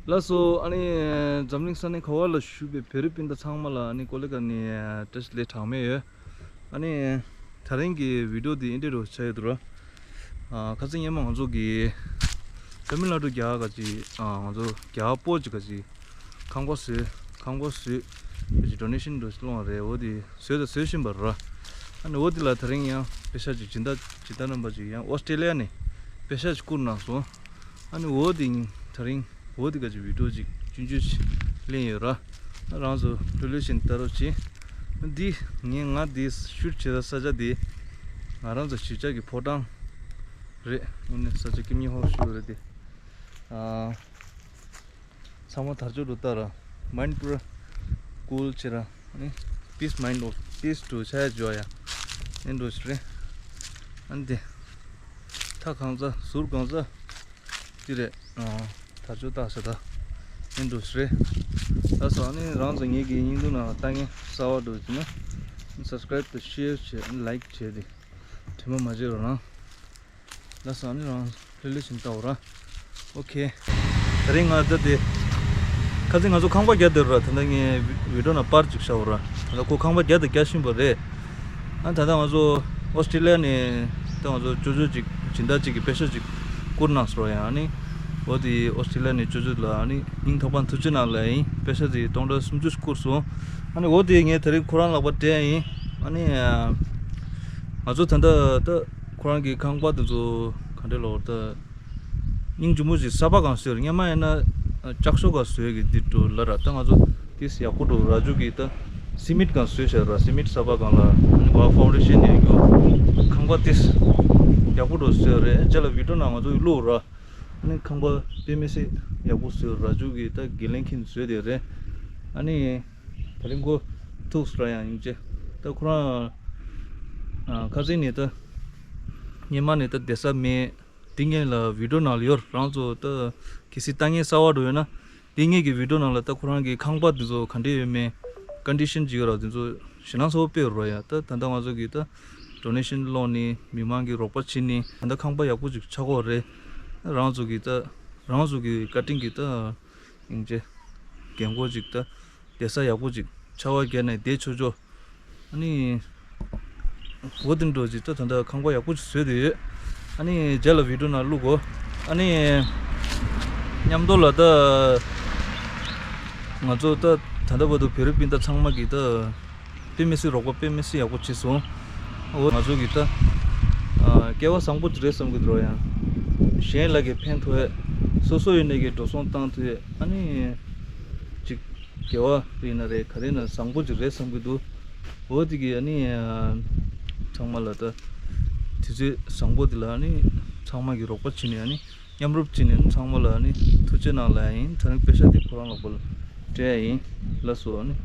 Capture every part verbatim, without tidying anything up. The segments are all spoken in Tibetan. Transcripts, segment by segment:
ལགས་སོ། ཨ་ནི་འཛམ་གླིང་ས་གནས་ག་བ་ལ་བཞུགས་པའི་བོད་རིགས་སྤུན་ཟླ་ཚང་མ་ལ་ཨ་ནི་ཀོ་ལི་གྷལ་ནས་བཀྲ་ཤིས་བདེ་ལེགས་གྲངས་མེད་ཡོད། ཨ་ནི་དེ་རིང་གི་བི་ཌིའོ་འདི་ཨིན་དྲི་རུ་ཆགས་ཡོད་དོ་ར། ཨ་ཁ་སང་སྔོན་མ་ང་ཚོ་གི་ཏ་མིལ་ནཱ་ཌུ་རྒྱ་གར་གྱི་ཨ་ང་ཚོ་རྒྱ་གར་པོ་ཅིག་ག་ཅིག་ཁང་པ་བཟོས། ཁང་པ་བཟོས། ཁ་ཅིག་ཌོ་ནེ་ཤན་འགྲོ་སློང་བ་རེད། འོ་དེ་བཟོས་དང་བཟོ་བཞིན་པ་ར། ཨ་ནི་འོ་དེ་ལ་དེ་རིང་ཡང་པེ་ཤ་ཅིག་སྦྱིན་བདག་སྦྱིན་བདག་རྣམ་པ་ཅིག་ཡང་ཨོ་སི་ཀྲི་ལི་ཡ་ནས་པེ་ཤ་ཅིག་བསྐུར་གནང་སོང་། ཨ་ནི་འོ་དེ་དེ་རིང་འོ་དེ་ག་ཅིག་བི་ཌིའོ་ཅིག་ཆུང་ཆུང་ཅིག་ལེན་ཡོད་ར། ཨ་རང་ཚོ་ལྷོད་ལྷོད་བཞིན་ལྟ་རོགས་གྱིས། འདི་ངས་ང་འདི་ཤུཊ་བྱེད་ས་ས་ཆ་འདི་ང་རང་ཚོ་གཞིས་ཆགས་ཀྱི་ཕོ་བྲང་རེད། དངོས་གནས་ས་ཆ་སྐྱིད་སྙིང་ཧོབ་ཤོར་རེད་དེ། ཨ། ཚང་མ་དར་ལྕོག་ཏུ་ལྟ་ར། མའིན་ཌི་པུ་ར་ཀུལ་བྱེད་ར། ཨ་ནི་པིས་མའིན་ཌི་པིས་ཏུ་ཆ་ཡ་འཇོག་ཡ། ཨེ་འགྲོ་ཞིག་རེད། ཨ་ནི་དེ་ཐག་གང་ཚ་ཟུར་གང་ཚ་དེ་རེད། ཨ་དར་ལྕོག་བཏགས་ས་ད་ཨེ་འགྲོ་ཞིག་རེད། ལགས་སོ། ཨ་ནི་རང་ཚོ་ངེད་ཀྱི་སྙིང་དུ་ན་ལྟ་ངན་གསར་བ་འགྲོ་ཟིན་ན་སབ་སི་ཀ་རེབ་དང་ཤེར་བྱེད། ཨ་ནི་ལའིཀ་བྱེད་དེ་དྲི་མ་མ་བརྗེད་རོགས་གནང་། ལགས་སོ། ཨ་ནི་རང་ལྷོད་ལྷོད་བཞིན་ལྟ་འོ་ར། ཨོ་ཁེ། དེ་རིང་ང་ད་དེ་ཁ་སང་ང་ཚོ་ཁང་པ་རྒྱག་བསྡད་ར། ད་ལྟ་ངས་བི་ཌིའོ་ནང་པར་ཅིག་བཞག་འོ་ར། ད་ལྟ་ཁོ་ཁང་པ་རྒྱག་དང་རྒྱག་བཞིན་པ་རེད། ཨ་ད་ལྟ་ང་ཚོ་ཨོ་སི་ཀྲི་ལི་ཡ་ནས་ད་ང་ཚོ་ཅོ་ཅོ་ཅིག་སྦྱིན་བདག་ཅིག་གིས་པེ་ཤ་ཅིག་བསྐུར་གནང་སོང་ཡ། ཨ་ནི་འོ་དེ་ཨོ་སི་ཀྲི་ལི་ཡ་ནས་ཅོ་ཅོ་ལ་ཨ་ནི་སྙིང་ཐག་པ་ནས་ཐུགས་རྗེ་གནང་ལབ་ཡིན། པེ་ཤ་དེ་སྟོང་ཕྲག་སུམ་ཅུ་བསྐུར་སོང་། ཨ་ནི་འོ་དེ་ངས་དེ་རིང་ཁོ་རང་ལག་པ་སྤྲད་ཡིན། ཨ་ནི་ང་ཚོ་ད་ལྟ་ད། ཁོ་རང་གི་ཁང་པ་དེ་ཚོ་ག་འདྲ་ལབ་དགོས་རེད་ད། སྙིང་རྗེ་མོ་ཞིག་གསར་པ་གང་བཟོས་རེད། སྔོན་མ་ཡིན་ན་ལྕགས་ཤོག་གང་བཟོས་ཀྱི་འདི་འགྲོ་ལབ་ར། ད་ང་ཚོ་ཏིས་ཡག་པོ་འགྲོ་ར་ཅོ་གི་ད་སི་མེན་ཊི་གང་བཟོས་བྱས་ར། སི་མེན་ཊི་གསར་པ་གང་ལ་ཨ་ནི་བ་ཕའུན་ཌེ་ཤན་ཡོད་རྒྱུ། ཁང་པ་ཏིས་ཡག་པོ་འགྲོ་བཟོས་རེད། རྗེས་ལ་བི་ཌིའོ་ནང་ང་ཚོ་གི་བླུགས་ར། ཨ་ནི་ཁང་པ་དཔེ་མི་སྲིད་ཡག་པོ་བཟོས་ར་ཅོ་གི་ད་དགེ་ལེགས་མཁན་བཟོས་དེ་རེད། ཨ་ནི་དེ་རིང་ཁོ་ཐུག་སོང་ར། ཡང་སྙིང་རྗེ། ད་ཁོ་རང་ཁ་སང་ནས་ད། སྔོན་མ་ནས་ད་བསྡད་ས་མེད། དེ་སྔོན་ལ་བི་ཌིའོ་ནང་ལ་ཡོད། རང་ཚོ་ད་གལ་སྲིད་ལྟ་མཁན་གསར་པ་འགྲོ་ཡོད་ན་དེ་སྔོན་གྱི་བི་ཌིའོ་ནང་ལ་ད་ཁོ་རང་གི་ཁང་པ་དེ་ཚོ་ག་འདྲ་ཡོད་མེད། ཀོན་ཌི་ཤན་ཅིག་ཡོད་ར། དེ་ཚོ་ཞེད་སྣང་ཚ་པོ་དཔེ་ཡོད་ར་ཡ། ད་ད་ལྟ་ང་ཚོ་གི་ད་ཌོ་ནེ་ཤན་སློང་ནས་མི་མང་གི་རོགས་པ་བྱས་ནས་ད་ལྟ་ཁང་པ་ཡག་པོ་ཅིག་ཆགས་ཀྱི་ཡོད་རེད། རང་ཚོ་གི་ད་རང་ཚོ་གི་བཀའ་དྲིན་གྱིས་ད་སྙིང་རྗེ། རྒན་གོག་ཅིག་ད་བསྡད་ས་ཡག་པོ་ཅིག་ཆར་པ་བརྒྱབ་ནས་བསྡད་ཆོག་ཆོག་ཨ་ནི་འོ་དེ་འདྲ་ཅིག་ད་ད་ལྟ་ཁང་པ་ཡག་པོ་ཅིག་བཟོས་བསྡད་ཡོད། ཨ་ནི་རྗེས་ལ་བི་ཌིའོ་ནང་བླུག་གོ། ཨ་ནི་མཉམ་དུ་ལ་ད་ང་ཚོ་ད་ད་ལྟ་བར་དུ་བོད་རིགས་སྤུན་ཟླ་ཚང་མ་གིས་ད་དཔེ་མི་སྲིད་རོགས་པ་དཔེ་མི་སྲིད་ཡག་པོ་བྱས་སོང་། འོ་ང་ཚོ་གིས་ད་ཨ་སྐལ་བ་བཟང་པོ་ཅིག་རེད་བསམ་གྱི་འདུག་ཡང་གཞན་ལ་གི་ཕན་ཐོགས་ཡས། སོ་སོ་ཡིན་ནའི་གི་འགྲོ་སོང་བཏང་ཐུབ་ཡས། ཨ་ནི་ཅིག་དགེ་བ་ཡིན་ན་རེད། ག་རེ་ཡིན་ན་བཟང་པོ་ཅིག་རེད་བསམ་གྱི་འདུག་འོ་དེ་གི་ཨ་ནི་ཚང་མ་ལ་ད་དུས་ཚོད་བཟང་པོ་དེ་ལ་ཨ་ནི་ཚང་མ་གི་རོགས་པ་བྱས་ནས་ཨ་ནི་མཉམ་རུབ་བྱས་ནས་ཨ་ནི་ཚང་མ་ལ་ཨ་ནི་ཐུགས་རྗེ་གནང་ལབ་ཡ་ཡིན། དེ་རིང་པེ་ཤ་དེ་ཁོ་རང་ལག་པ་ལ་སྤྲད་ཡ་ཡིན། ལགས་སོ། ཨ་ནི།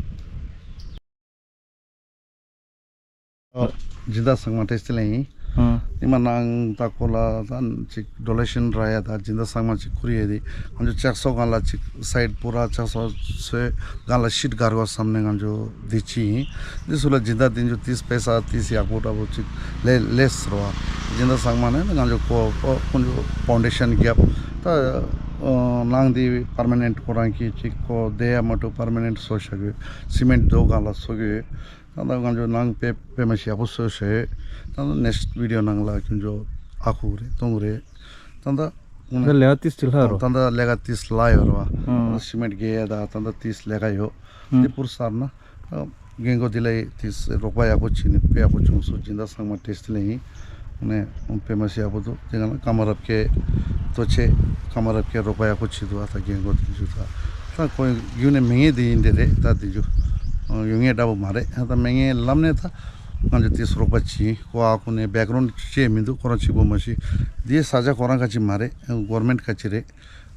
སྦྱིན་བདག་ཚང་མ་བཀྲ་ཤིས་བདེ་ལེགས་ཡིན། ཨ། ཉི་མ་ནང་ད་ཁོ་ལ་ད་ཅིག་ཌོ་ནེ་ཤན་རག་ཡ་ད་སྦྱིན་བདག་ཚང་མ་ཅིག་བསྐུར་ཡས་དེ་ང་ཚོ་ལྕགས་ཤོག་སྒང་ལ་ཅིག་སའིཌ་པུ་ར་ལྕགས་ཤོག་ཚོས་སྒང་ལ་ཤིཊ་སྒར་དགོས་བསམ་ནས་ང་ཚོ་འདི་ཅི་ཡིན། འདི་ཚོ་ལ་སྦྱིན་བདག་འདི་ཚོ་ཏིས་པེ་ས་ཏིས་ཡག་པོ་འདྲ་པོ་ཅིག་ལས་ལས་ཟེར་བ། སྦྱིན་བདག་ཚང་མ་ནས་ང་ཚོ་ཁོ་ཁོ་ཚོ་ཕའུན་ཌེ་ཤན་བརྒྱབ། ད་ནང་འདི་པར་མ་ནེན་ཊི་ཁོ་རང་གིས་ཅིག་ཁོ་བསྡད་ཡ་མ་གཏོགས་པར་མ་ནེན་ཊི་བཟོ་བཞག་གི་ཡོད། སི་མེན་ཊི་རྡོ་སྒང་ལ་བཟོ་གི་ཡོད། ད་ལྟ་ང་ཚོ་ནང་དཔེ་དཔེ་མ་ཞིག་ཡག་པོ་བཟོས་ཤག་ད་ལྟ་ནེགསི་ཊི་བི་ཌིའོ་ནང་ལ་ཁྱོད་ཚོ་ཨ་ཁུ་རེད་གཏོང་གི་རེད། ད་ལྟ་ད་ལས་ཀ་ཏིས་ལྷག་རོ། ད་ལྟ་ལས་ཀ་ཏིས་ལྷག་ཡོད་རེད་བ། ཨང་། ད་ལྟ་སི་མེན་ཊི་རྒྱག་ཡས་ད་ད་ལྟ་ཏིས་ལས་ཀ་ཡོད། ཨང་། འདི་བསྐུར་ཚར་ན་ད་རྒན་གོག་འདི་ལ་ཏིས་རོགས་པ་ཡག་པོ་བྱས་ནས་དཔེ་ཡག་པོ་བྱུང་སོང་། སྦྱིན་བདག་ཚང་མ་བཀྲ་ཤིས་བདེ་ལེགས་ཡིན། ནས་དཔེ་མ་ཞིག་ཡག་པོ་འདུག་དེ་སྒང་ལ་ཀརྨ་རབ་རྒྱས་ལྟོ་ཆས། ཀརྨ་རབ་རྒྱས་རོགས་པ་ཡག་པོ་བྱེད་འདུག་ཨ་ད་རྒན་གོག་དེ་ཚོ་ད་ད་ཁོ་རྒྱུན་ནས་མེད་མཁན་དེ་ཡིན་དེ་རེད། ད་དེ་ཚོ་ཡོད་མཁན་འདྲ་པོ་མ་རེད། ཨ་ད་མེད་མཁན་ལམ་ནས་ད་ང་ཚོ་དེ་ཚོ་རོགས་པ་བྱེད། ཁོ་ཨ་ཁུ་ནས་བེག་གྷ་རའུན་ཌི་ཅི་མི་འདུག་ཁོ་རང་གཅིག་པོ་མ་གཞི་དེའི་ས་ཆ་ཁོ་རང་ཁ་ཅིག་མ་རེད། གོ་ཝར་མེན་ཊི་ཁ་ཅིག་རེད།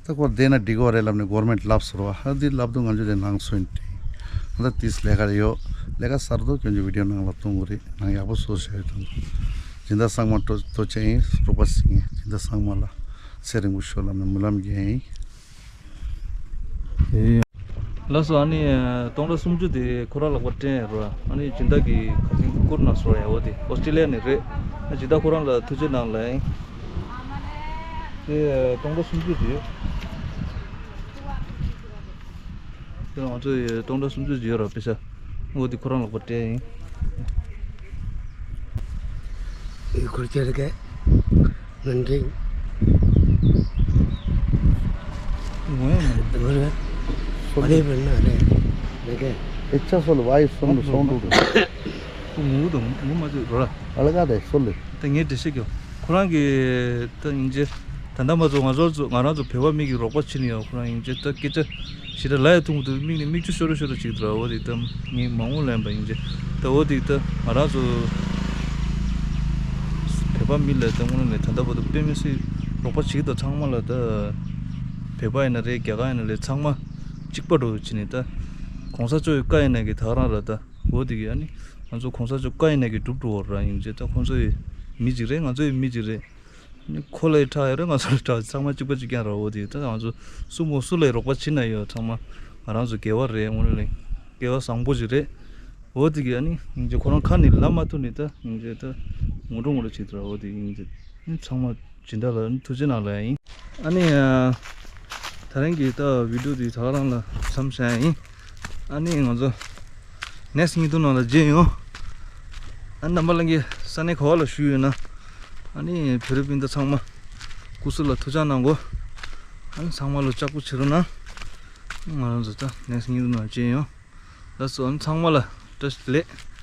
ད་ཁོ་བསྡད་ན་འགྲིག་གི་རེད་ལབ་ནས་གོ་ཝར་མེན་ཊི་ལབ་ཟེར་བ། ཧ་འདི་ལབ་དུས་ང་ཚོ་དེ་ནང་སོན་ཏེ་ང་ད་ཏིས་ལས་ཀ་ཡོད། ལས་ཀ་གསར་དུ་ཁྱོད་ཚོ་བི་ཌིའོ་ནང་ལ་གཏོང་གི་རེད། ནང་ཡག་པོ་བཟོ་བྱས་ཡོད་དང་། སྦྱིན་བདག་ཚང་མ་ལྟོ་ལྟོ་ཆས་ཡིན། རོགས་པ་ཟིན་ཡིན། སྦྱིན་བདག་ཚང་མ་ལ་ཚེ་རིང་པོ་ཤོག་ལབ་ནས་སྨོན་ལམ་རྒྱག་ཡིན། ལགས་སོ། ཨ་ནི་སྟོང་ཕྲག་སུམ་ཅུ་དེ་ཁོ་རང་ལག་པ་སྤྲད་རོགས། ཨ་ནི་སྦྱིན་བདག་གིས་ག་ཚོད་བསྐུར་གནང་སོང་ཡ། འོ་དེ་ཨོ་སི་ཀྲི་ལི་ཡ་ནས་རེད། ཨ་སྦྱིན་བདག་ཁོ་རང་ལ་ཐུགས་རྗེ་གནང་ལབ་ཡིན། དེ་སྟོང་ཕྲག་སུམ་ཅུ་དེ། ང་ཚོ་ཡི་སྟོང་ཕྲག་སུམ་ཅུ་ཅིག་ཡོད་ར་པེ་ས། འོ་དེ་ཁོ་རང་ལག་པར་སྤྲད་ཡིན། ཡི་ཁུར་ཁྱེར་གེ། ནན་ཅིང་། ངོ་ཡང་མ་ངོ་རེ། མ་ལེ་བར་ན་རེ། ལེ་གེ། ཨེ་ཅག་སོ་ལ་བ་ཡི་སོང་ལ་སོང་འགྲོ་རེ། ཁོ་ངུ་དང་ངུ་མ་བཅུག་རོ་ལ། ཨ་ལ་ག་རེ་སོ་ལེ། ད་ངས་འགྲེལ་བཤད་རྒྱོབ། ཁོ་རང་གི་ད་སྙིང་རྗེ། ད་ལྟ་མ་ཚོ་ང་ཚོ་ང་རང་ཚོ་བོད་པ་མི་གི་རོགས་པ་བྱེད་ནི་ཡོད། ཁོ་རང་སྙིང་རྗེ་ད་སྐད་ཆ་ཞེ་དྲག་ལབ་ཡ་ཐུང་གི་འདུག་མིག་ནས་མིག་ཆུ་ཤོར་ཤོར་ཅིག་འདུག་འོ་དེ་ད་ངས་མ་འོངས་ལན་པ་སྙིང་རྗེ། ད་འོ་དེ་ད་ང་རང་ཚོ་བོད་པ་མི་ལ་ད་དངོས་གནས་ནས་ད་ལྟ་བར་དུ་དཔེ་མི་སྲིད་རོགས་པ་བྱེད་ད་ཚང་མ་ལ་ད་བོད་པ་ཡིན་ན་རེད། རྒྱ་གར་ཡིན་ན་རེད། ཚང་མ་གཅིག་པ་འགྲོ་བྱེད་ནི་ད་གོང་ས་མཆོག་གི་བཀའ་ཡིན་ན་གི་ད་རང་ར་ད་འོ་དེ་གི་ཨ་ནི་ང་ཚོ་གོང་ས་མཆོག་བཀའ་ཡིན་ན་གི་སྒྲུབ་འགྲོ་བ་ར་སྙིང་རྗེ། ད་ཁོང་ཚོ་ཡི་མི་གཅིག་རེད། ང་ཚོ་ཡི་མི་གཅིག་རེད། ཁོ་ལ་ཡི་ཁྲག་ཡོད་རེད། ང་ཚོ་ལ་ཁྲག་ཚང་མ་གཅིག་པ་གཅིག་རྐྱང་ར། འོ་དེ་ད་ང་ཚོ་སུ་མོ་སུ་ལ་ཡི་རོགས་པ་བྱེད་ན་ཡོད། ཚང་མ་ང་རང་ཚོ་དགེ་བ་རེད། དངོས་གནས་ལ་སྐལ་བ་བཟང་པོ་ཞིག་རེད། འོ་དེ་གི་ཨ་ནི་སྙིང་རྗེ་ཁོ་རང་ཁ་ནས་ལབ་མ་ཐུབ་ནི་ད་སྙིང་རྗེ་ད་ངོ་སྤྲོད་ངོ་སྤྲོད་བྱེད་ཐུབ་ར། འོ་དེ་སྙིང་རྗེ་ཨ་ནི་ཚང་མ་སྦྱིན་བདག་ལ་ཨ་ནི་ཐུགས་རྗེ་གནང་ལབ་ཡ་ཡིན། ཨ་ནི་ད་རིང་གི་ད་བི་ཌིའོ་དེ་ད་ག་རང་ལ་མཚམས་བཞག་ཡ་ཡིན། ཨ་ནི་ང་ཚོ་ནེགསི་ཉིས་སྟོང་ནང་ལ་མཇལ་ཡོང་། ཨ་ནི་རྣམ་པ་ལྷན་རྒྱས་ས་གནས་ག་བ་ལ་བཞུགས་ཡོད་ན། ཨ་ནི་བོད་རིགས་སྤུན་ཟླ་ཚང་མ་སྐུ་གཟུགས་ལ་ཐུགས་ཅག་གནང་གོ། ཨ་ནི་ཚང་མ་ལ་ལྕགས་པོ་བྱེད་རོགས་གནང་། ང་རང་ཚོ་ད་ནེགསི་ཉིས་སྟོང་ནང་མཇལ་ཡོང་། ལགས་སོ། ཨ་ནི་ཚང་མ་ལ་བཀྲ་ཤིས་བདེ་ལེགས།